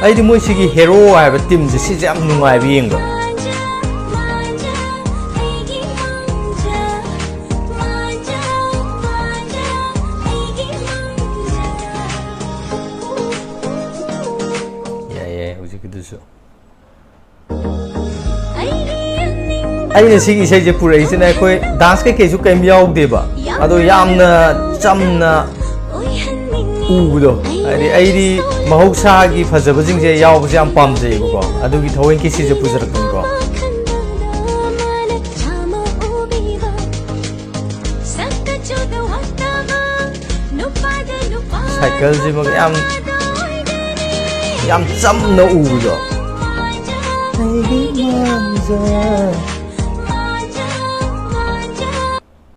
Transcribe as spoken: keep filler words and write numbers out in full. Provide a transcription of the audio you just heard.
ꯑꯩꯗꯤ ꯃꯣꯏ ꯁꯤꯒꯤ ꯍꯦꯔꯣ ꯍꯥꯏꯕ ꯇꯤꯝꯁꯦ, ꯁꯤꯁꯦ ꯌꯥꯝ ꯅꯨꯡꯉꯥꯏꯕ ꯌꯦꯡꯕ꯫ ꯌꯥꯏ, ꯌꯥꯏ, ꯍꯧꯖꯤꯛꯀꯤꯗꯨꯁꯨ꯫ ꯑꯩꯅ ꯁꯤꯒꯤ ꯏꯁꯩꯁꯦ ꯄꯨꯔꯛꯏꯁꯤꯅ, ꯑꯩꯈꯣꯏ ꯗꯥꯟꯁ ꯀꯩꯀꯩꯁꯨ ꯀꯩꯝ ꯌꯥꯎꯗꯦꯕ, ꯑꯗꯣ ꯌꯥꯝꯅ ꯆꯝꯅ ꯎꯕꯗꯣ, ꯍꯥꯏꯗꯤ ꯑꯩꯗꯤ ꯃꯍꯧꯁꯥꯒꯤ ꯐꯖꯕꯁꯤꯡꯁꯦ ꯌꯥꯎꯕꯁꯦ ꯌꯥꯝ ꯄꯥꯝꯖꯩꯌꯦꯕꯀꯣ, ꯑꯗꯨꯒꯤ ꯊꯑꯣꯏꯀꯤ ꯁꯤꯁꯦ ꯄꯨꯖꯔꯛꯄꯅꯤꯀꯣ꯫ ꯁꯥꯏꯀꯜꯁꯤꯃꯒ ꯌꯥꯝ, ꯌꯥꯝ ꯆꯝꯅ ꯎꯕꯗꯣ꯫ ꯑꯩꯒꯤ ꯃꯥꯡꯖ